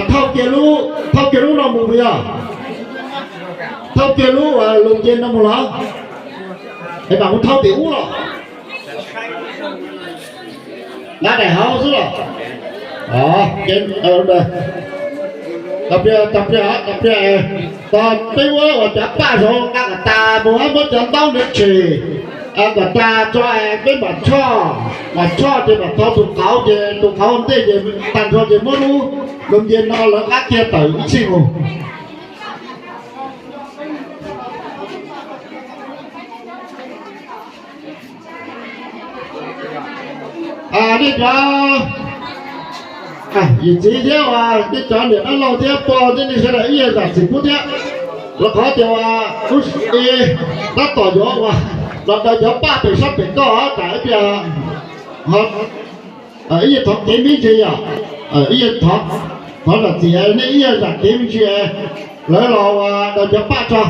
Thauj kiag lub, thauj kiag lub no mus puas yog? Thauj kiag lub lus nce no mus los? Es mam mus thauj tim ub los? Nqa daim hauv xwb los? Tos pliag, tos pliag, tos pliag, tos peb muab uas cov paj zov nqa kom tas mus, muab cov ntaub ntawd tshem kom tas tso, peb mam tshoj, mam tshoj ces mam thau tus qauv, ces tus qauv ntej ces tag nrho ces muab lub lus nce no lawv qab kiag tawm ib txhij mus. Nej cov yawm txiv thiab uas nej cov niam dab laug thiab pog thiab nej sawv daws ib yam zam txim pub thiab, rau qhov tias uas tab tom yuav uas los daws cov paj pem sab pem koj tsam ib pliag ib yam thov kev me ntsis yom, ib yam thov zam txim, nej ib yam zam kev me ntsis, lawv los uas daws cov paj tso.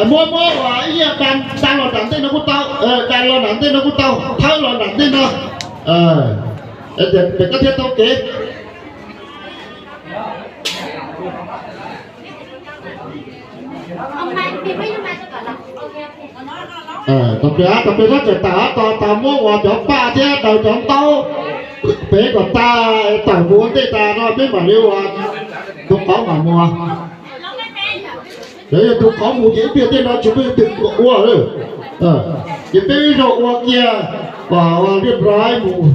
Muab, muab uas ib yam da los nram ntej no kuj tau, da los nram ntej no kuj tau, thawb los nram ntej no. Pem koj thiaj tau kev. Tos pliag, tos pliag sab tseem tawm, tos tas muab uas cov paj thiab daws cov ntaub pem kom tas, tawm mus ua ntej tas no peb mam li uas tus qauv mam mus. Yog tus qauv mus ces ib pliag tej no tsis muaj leej twg ua lawm. Ces peb ib zaug ua kiag kom ua riaj nplog mus.